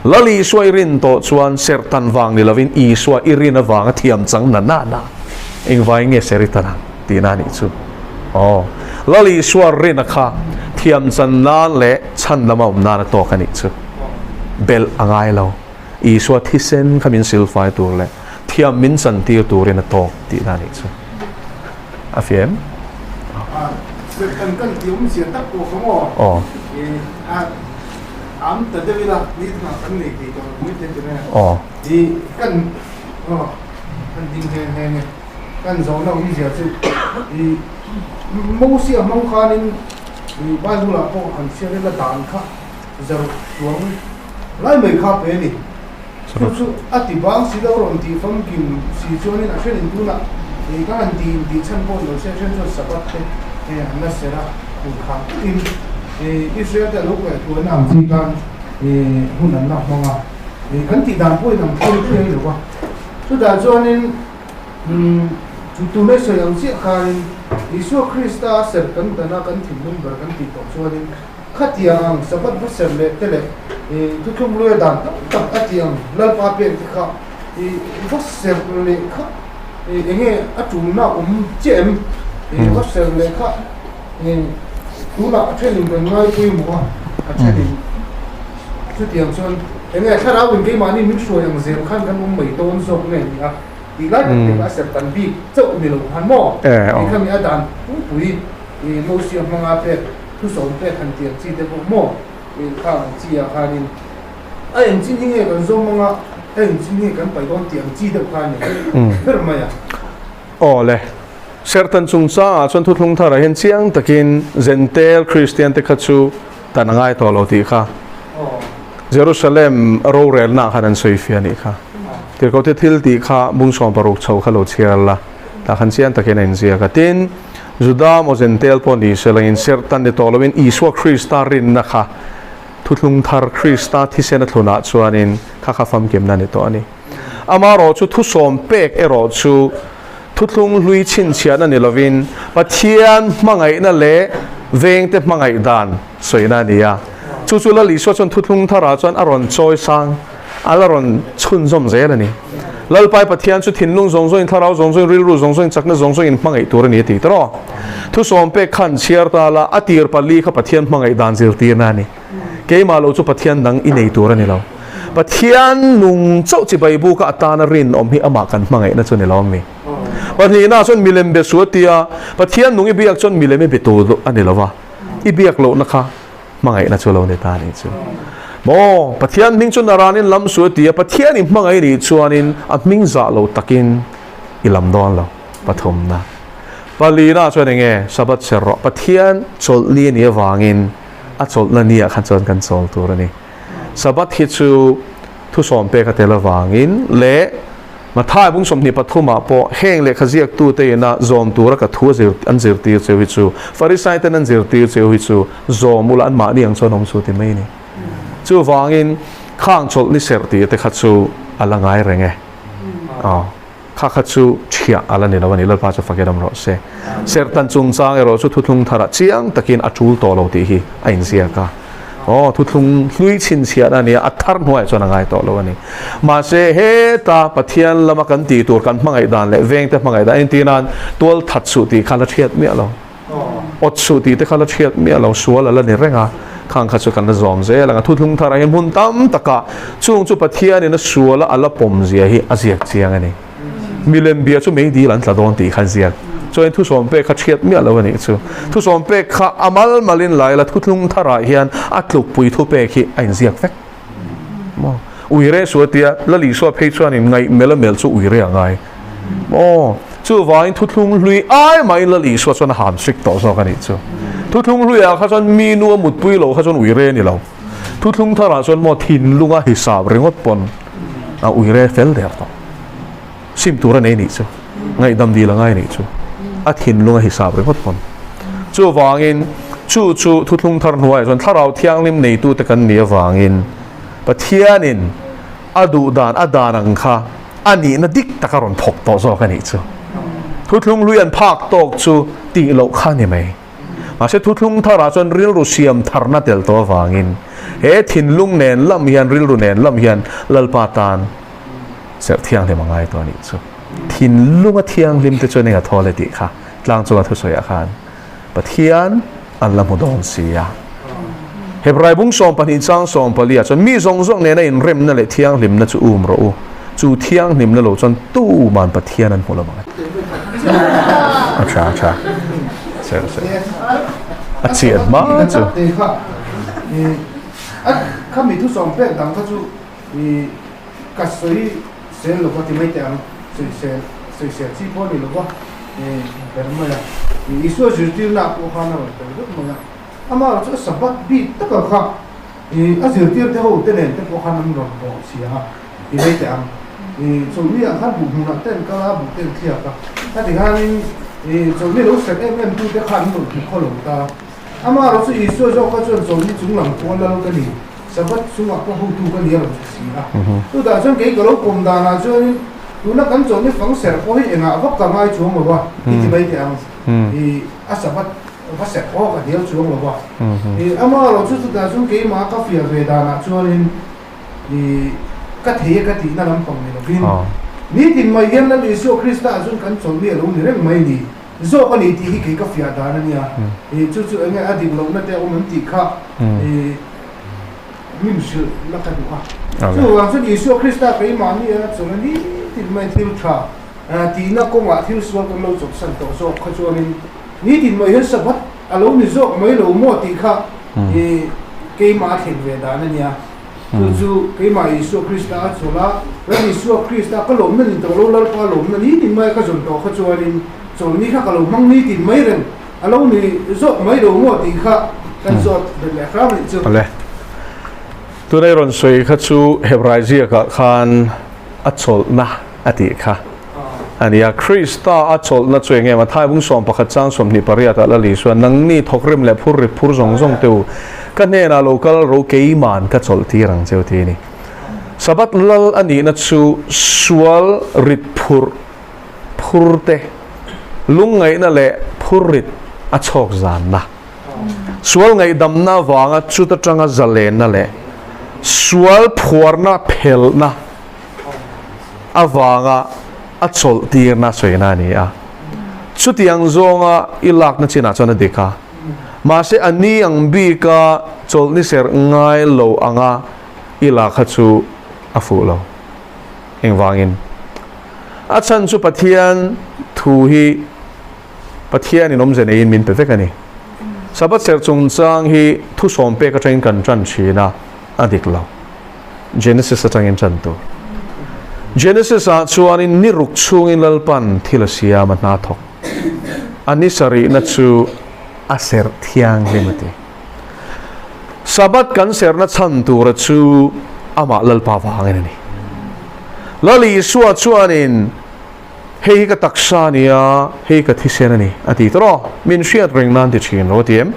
Lal Isua i rin tawh chuan serhtan vang ni lovin Isua i rin avanga thiam chang na na na engvai nge ser i tan ang tihna a nih chu. Aw, Lal Isua rina kha thiam chan nan leh chhan lama awm nan a tawk a nih chu. Belh a ngai lo. Isua thisen kha min silfai tur leh thiam min chan tir turin a tawk tihna a nih chu. A fi em? A, serhtan kan tih awmzia tak pawh kha maw? Aw. A, am ta deuh ila, ni thla kan nei thei tawh mai thei tawh e. Aw. I kan, aw, kan ding nghe nghe nge. Kan zawhna awmzia chu i Mosia hmang khanin i Bible ah pawh han chhiar ila dan kha zaruk chuang lai mai kha pe a ni. Chu chu a ti bang si lo rawn tih famkim si chuanin a hrenin tunah i ka han ti intih chhan pawh ni lo se a hren chuan Sabbath te he an la ser a hun khah takin i Israel te a lo kaihtuahna ang chi khan i hun an la hmang a i kan tih dan pawhin ang thleng thleng lo va. Chutah chuanin chu tuna sawi ang chiah khanin Isua Krista serh kan dan a, kan thinlung ber kan tih tawh chuanin khatiang ang Sabbath va serh leh te leh thuthlung luia dan tam tak a tih ang Lalpa pek te kha va serh leh kha eng nge a tulna awm chiah em? Va serh leh kha tunah a thenin kan ngai pawimawh a, a thenin Chutiang chuan eng nge thlarau in keimahni min hruai ang zel khan kan awm mai dawn zawk nge ni a tih lai tak te kha a serh tan bik chauh ni lo khan maw? Tih kha mi a dan pungpui i Mosia hmanga pek thusawm pek han tiang chi te pawh maw i kha ang chi ah khanin a eng chin hi nge kan zawm anga a eng chin hi nge kan paih dawn tih ang chi deuh kha a ni ber mai a. Aw le, serhtan chungchangah chuan thuthlung tharah hian chiang takin Zentel Kristian te kha chu tan a ngai tawh lo tih kha Jerusalem rorelnaah khan an sawi fiah a nih kha. Tirhkohte thil tih kha bung 60 chho kha lo chhiar la. Tah khan chiang takin a inziak a. Tin, Juda maw Jentail pawh ni se langin serhtan ni tawh loin Isua Krista rinna kha Thuthlung thar Krista thisen a thlunah chuanin kha kha famkimna a ni tawh a ni. Amaherawh chu thusawm pek erawh chu thuthlung hlui chhinchhiahna ni lovin Pathian hmangaihna leh vengte hmangaih dan sawina a ni a. Chu chu Lal Isua chuan thuthlung tharah chuan a rawn chawi sang, a la rawn chhunzawm zel a ni. Lalpai Pathian chu thinlung zawng zawngin, thlarau zawng zawngin, rilru zawng zawngin, chakna zawng zawngin hmangaih tur a ni a ti tawh. Thusawm pek khan chhiar ta la, a tir pali kha Pathian hmangaih dan zirtirna a ni. Keimah lo chu Pathian dang i nei tur a ni lo. Pathian nung chauh chibai buka atana rinawm hi amah kan hmangaihna chu ni lo mi. Pahnihna chuan milem be su a ti a, Pathian nung i biak chuan milem i be tur a ni lo va, i biak lohna kha hmangaihna chu lo ni ta a nih chu. Maw, Pathian hming chu naranin lam su a ti a, Pathian i hmangaih nih chuanin a hming zah lo takin i lam dawn lo. Pathumna. Palina chuan enge Sabbath ser rawh, Pathian chawlhni a nih avangin a chawlhna niah khan chuan kan chawl tur a ni. Sabbath hi chu thusawm pek a tel avangin leh Mathai bung 23 ah pawh heng lehkha ziaktute ina zawm tura ka thu an zirtir cheu hi chu Farisai ten an zirtir cheu hi chu zawm ula an mahni ang chuan awm chu ti mai a ni. Chuvangin khang chawlh ni serh tih te kha chu a la ngai reng e. Aw. Kha kha chu thiah a la ni lo a ni, Lalpa chu fak eram rawh se. Serhtan chungchang erawh chu thuthlung tharah chiang takin a tul tawh lo tih hi a inziak a. Aw, thuthlung hlui chhinchhiahna a nia, a thar hnuaiah chuan a ngai tawh lo a ni. Mahse, heta Pathian lama kan tih tur kan hmangaih dan leh vengte hmangaih dan entir nan tual that suh tih kha la hriat miah lo. Awt suh tih te kha la hriat miah lo, sual a la ni reng a, khang kha chu kan la zawm zel ang a. Thuthlung tharah hian hmun tam takah chung chu Pathianin a suala a la pawm zia hi a ziak chiang a ni. Milem bia chu meidil an tla dawn tih kha ziak. Chuan thusawm pek kha hriat miah lo a nih chu. Thusawm pek kha a mal malin lai la thuthlung tharah hian a tlukpui thupek hi a inziak vek. Maw? Uire su a tia, Lal Isua phei chuanin ngaih mel a mel chu uire a ngai. Maw? Chuvangin thuthlung hlui ai mahin Lal Isua chuan a han hrik tawh zawk a nih chu. Thuthlung hluiah kha chuan mi nu a mutpui lo kha chuan uire a ni lo. Thuthlung tharah chuan maw thinlunga hisap ringawt pawn a uire fel der tawh. Sim tur a nei nih chu. Ngaihdam dil a ngai nih chu. A thinlunga hisap ringawt pawn. Chuvangin chu chu thuthlung thar hnuaiah chuan thlarau thianghlim neitute kan nih avangin Pathianin a duh dan a dan ang kha a nihna dik tak a rawn thawk tawh zawk a nih chu. Thuthlung hlui an phak tawk chu tih loh kha a ni mai. Mahse thuthlung tharah chuan rilru siam tharna tel tawh avangin he thinlung nen lam hian rilru nen lam hian Lalpa tan serh thianghlim a ngai tawh a nih chu. Thinlunga thianghlim te chuan eng a thawl e tih kha tlang chunga thusawiah khan Pathian an la hmu dawn si a. Hebrai bung 12 chang 14 ah chuan mi zawng zawng nena inremna leh thianghlimna chu um rawh u, chu thianghlimna lo chuan tuman Pathian an hmu lo ang. A tha a tha. Ser ser. A chian hma chu. Kha mi thu sawm pek dang kha chu ka sawi sel lo va ti mai teh ang, sawisel sawisel chi pawh a ni lo va, ber mai a. Isua zirtirna ah pawh khan a rawn tel vek mai a. Amaherawh chu a Sabbath bik taka kha a zirtirte ho te nen te pawh khan an rawn bawh chhia a ti mai teh ang. Chawlhni ah khan buh hmunah te an kal a, buh te an thliak a. Khati khanin chawlhni lo hrek em em tute khan an rawn hmu khaw lo ta. Amaherawh chu Isua zawk kha chuan chawlhni chung lam pawh lal ka ni, Sabbath chungah pawh hotu ka ni a rawn ti si a. Chutah chuan kei ka lo pawm danah chuanin tuna kan chawlhni fang serh pawh hi engah vak ka ngai chuang lo a, i ti mai teh ang. A Sabbath va serh pawh ka hnial chuang lo a. Amaherawh chu chutah chuan keimah ka fiah ve danah chuanin ka thei e ka tihna lampang ni lovin nitin mai hian Lal Isua Krista ah chuan kan chawlhni a lo ni reng mai ni. Zawk a ni tih hi kei ka fiah dan a nia. Chu chu enge a dik lohna te a awm em tih kha min hrilh la ka duh a. Chuvang chuan Isua Krista keimahni a chawlh a ni tin mai thil tha tihna kawngah thil sual kan lo chawpsan tawh zawk kha chuanin nitin mai hian Sabbath a lo ni zawk mai lo maw tih kha keimah a thlen ve dan a nia. Chu chu keimah Isua Krista a chawlh a, Ram Isua Krista ka lawmna ni tawh lo, Lalpa lawmna nitin maia ka zawn tawh kha chuanin chawlhni kha ka lo hmang nitin mai reng a lo ni zawk mai lo maw tih kha kan zawt bet leh hram anih chu. Awle. Tunei rawn sawi kha chu Hebrai ziakah khan a chawlhna a tih kha. A nia, Krista a chawlhna chu eng em? A thaibung 11 chang 28 ah Lali chuan, Nangni thawkrim leh phur rit phur zawng zawng te u, ka hnenah lo kal ro keiman ka chawlh tir ang cheu ti a ni. Sabbath lal a nihna chu sual rit phurh phur te, lungngaihna leh phur rit a chhawk zanna, sual ngaihdamna avanga chut atanga zalenna leh sual phuarna phelhna avanga a chawlh tirna sawina a ni a. Chutiang zawnga i lakna chinah chuan a dik a. Mahse a ni ang bika chawlh ni ser ngai lo anga i lak kha chu a fuh lo. Engvangin? A chhan chu Pathian thu hi Pathianin awmze neiin min pe vek a ni. Sabbath serh chungchang hi thusawm pek atangin kan tan thin a, a dik lo. Genesis atangin tan tur. Genesis ah chuanin ni ruk chhungin Lalpan thil a siam a hna thawk. A ni sarihna chu a serh thianghlim a ti. Sabbath kan serhna chhan tura chu amah Lalpa vangin a ni. Lal Isua chuanin hei hi ka taksa a ni a, hei ka thisen a ni a ti tawh aw. Min hriat reng nan ti thin lo a ti em?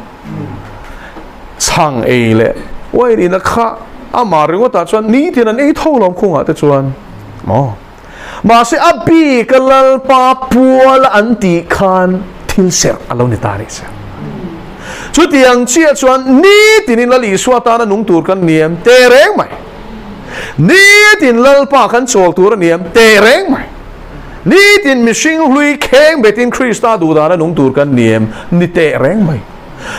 Chhang ei leh wine ina kha amah ringawtah chuan nitin an ei tho lawm khungah te chuan maw? Mahse a bik a Lalpa pual an tih khan thil serh a lo ni ta rih se. Chutiang chiah chuan nitinin Lal Isua tana nung tur kan ni em? Teh reng mai. Nitin Lalpa kan chawl tur a ni em? Teh reng mai. Nitin mihring hlui kheng betin Krista duhdana nung tur kan ni em? Ni teh reng mai.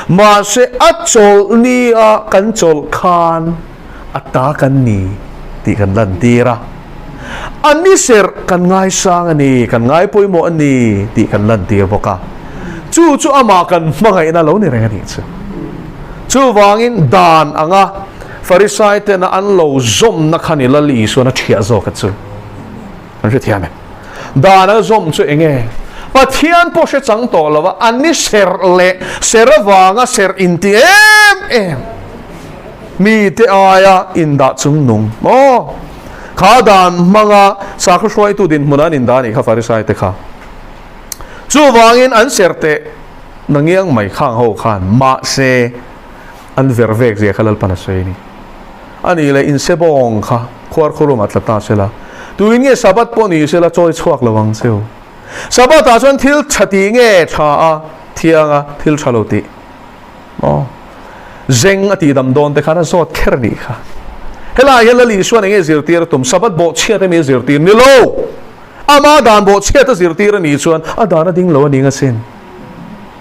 Mahse a chawlh ni a kan chawlh khan a ta kan ni tih kan lantir a, a ni serh kan ngaisang a ni, kan ngai pawimawh a ni tih kan lantir bawk a. Chu chu amah kan hmangaihna lo ni reng a nih chu. Chuvangin dan anga Farisai tena an lo zawmna kha ni Lal Isuan a thiah zawk a chu. An hrethiam em? Dan a zawm chu eng nge? Pathian pawh hre chang tawh lo a, an ni serh leh serh avanga serh inti em em. Mite aia indah chung nung maw? Kha dan hmanga sakhaw hruaitu dinhmun an indah a nih kha Farisai te kha. Chuvangin an serh teh nangiang mai khang ho khan mahse an ver vek zia kha Lalpan a sawi a ni. A nih leh insebawng kha khuar khurumah tla ta sela, tuin nge Sabbath pawh ni sela chawi chhuak lo ang cheu. Sabbath ah chuan thil tha tih nge tha a, thiang a, thil tha lo tih maw? Zeng a tihdam dawn te khan a zawt kher a nih kha. Helaiah hian Lal Isuan eng nge zirtir a tum? Sabbath bawhchhiat emaw zirtir ni lo! Ama dan bawhchhiat a zirtir a nih chuan a dan a ding lo a ning asin.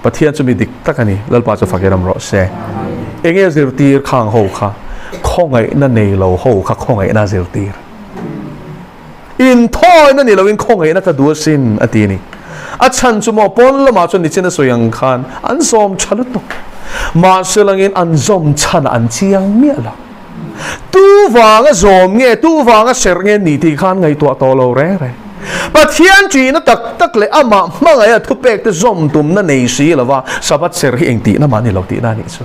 Pathian chu mi dik tak a ni, Lalpa chu fak iram rawh se. Enge zirtir khang ho kha? Khawngaihna nei lo ho kha khawngaihna zirtir. Inthawina ni loin khawngaihna ka duh asin a ti a ni. A chhan chu maw pawn lamah chuan nichin a sawi ang khan an zawm tha lutuk. Mahse langin an zawm chhan an chiang miah lo. Tu vanga zawm nge, tu vanga serh nge ni tih khan ngaihtuah tawh lo reng reng. Pathian ṭihna tak tak leh amah hmangaih a thupek te zawm tumna nei si lova Sabbath serh hi engtihna mah ni lo tihna a nih chu.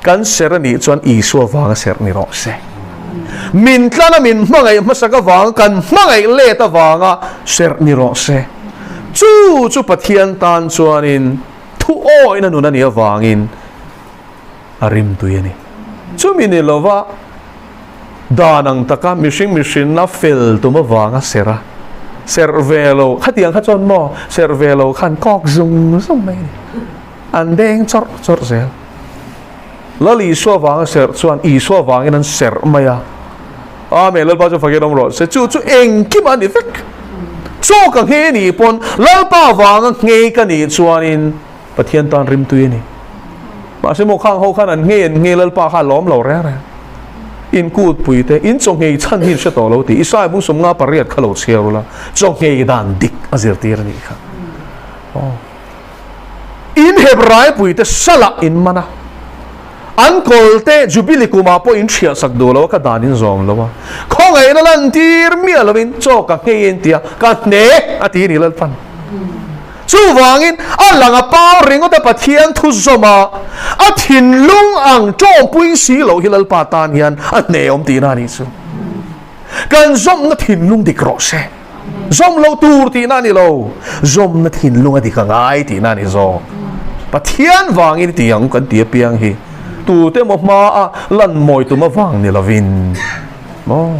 Kan serh a nih chuan Isua vanga serh ni rawh se. Min tlana min hmangaih hmasak avanga kan hmangaih let avanga serh ni rawh se. Chu chu Pathian tan chuanin thu awina nun a nih avangin a rimtui a ni. Chumi ni lova dan ang taka mihring mihrinna fel tum avanga serh a, serh ve lo, khatiang kha chuan maw serh ve lo khan kawk zung zung mai a ni. An deng chawrh chawrh zel. Lal Isua vanga serh chuan Isua vangin an serh mai a. Amen, Lalpa chu fakin awm rawh se. Chu chu engkim a ni vek. Chaw ka nghe nih pawn Lalpa vanga nghe ka nih chuanin Pathian tan rimtui a ni. Mahse maw khang ho khan an ngei an ngei Lalpa kha a lawm lo reng reng. In kut pui te, in chaw nghei chhan hi in hre tawh lo tih Isaiah bung 58 kha lo chhiar ula, chaw nghei dan dik a zirtir a nih kha. Aw. In Hebrai pui te salah in man a, an kawl te Jubili kumah pawh in hriah sak duh lo a, ka dan in zawm lo a, khawngaihna lantir miah lovin chaw ka nghei en tia ka hne a ti a ni Lalpan. Chuvangin, a lang a pau ringawt a Pathian thu zawm a, a thinlung ang tawngpui si loh hi Lalpa tan hian a hne awm tihna a nih chu. Kan zawmna thinlung dik rawh se. Zawm loh tur tihna a ni lo, zawmna thinlung a dik a ngai tihna a ni zawk. Pathian vangin i ti ang kan ti apiang hi tute emaw hmaa lan mawi tum avang ni lovin maw?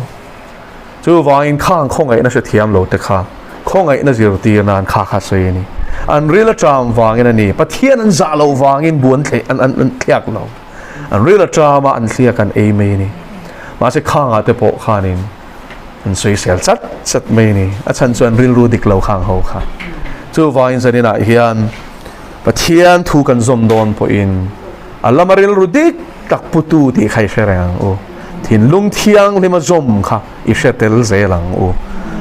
Chuvangin khang khawngaihna hrethiam lo te kha khawngaihna zirtir nan kha kha sawi a ni. An ril aṭam vangin a ni. Pathian an zah loh vangin bu an an thliak lo. An ril aṭam a, an thliak an ei mai a ni. Mahse khangah te pawh khanin an sawisel chat chat mai a ni. A chhan chu an rilru dik lo khang ho kha. Chuvangin zaninah hian Pathian thu kan zawm dawn pawhin a lama rilru dik tak putu tih kha i hre reng ang u. Thinlung thianghlima zawm kha i hre tel zel ang u.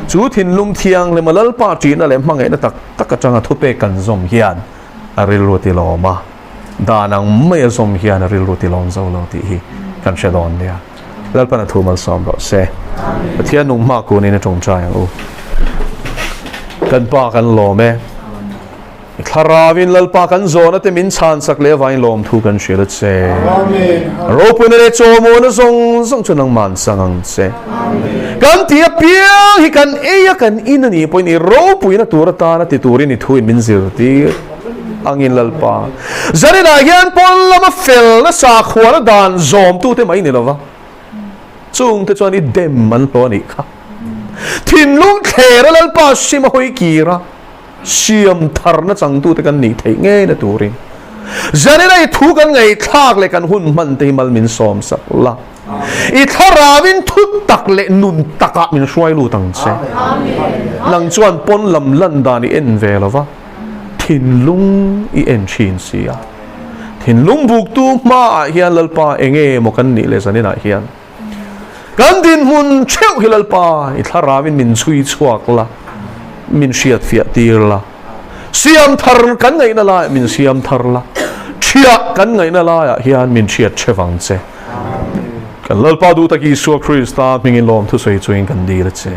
Chu thinlung thianghlima Lalpa ṭihna leh hmangaihna tak tak aṭanga thupek kan zawm hian a rilru ti lawm a, dan ang maia zawm hian a rilru ti lawm zo lo tih hi kan hre dawn nia. Lalpan a thu malsawm rawh se. Pathian nung hma kunin a ṭawngṭai ang u. Kan Pa kan lawm e. Thlarauin Lalpa kan zawhna te min chhansak leh avangin lawmthu kan hrilh a che. Ropuina leh chawmawna zawng zawng chu nangmah an chang ang che. Kan ti apiang hi kan ei a kan in a nih pawhin i ropuina tur atana ti turin i thuin min zirtir angin Lalpa. Zaninah hian pawn lama felna sakhuana dan zawmtute mai ni lova chungte chuan i dem an hlawh a nih kha. Thinlung thlera Lalpa sim a hawi kir a. Siam tharna changtute kan nih theih ngei na turin Zanina i thu kan ngaihthlak leh kan hun hman te hi mal min sawm sak la. I thlarauin thu tak leh nun takah min hruai lut ang che. Nang chuan pawn lam lan dan i en ve lo va, thinlung i en thin si a. Thinlung buktu hmaah hian Lalpa enge maw kan nih leh Zaninah hian Kan dinhmun theuh hi Lalpa i thlarauin min chhui chhuak la, min hriatfiah tir la. Siam thar kan ngaihna laiah min siam thar la, thiah kan ngaihna laiah hian min hriat theuh ang che. Kan Lalpa duh tak Isua Krista hmingin lawmthu sawi chungin kan dil a che.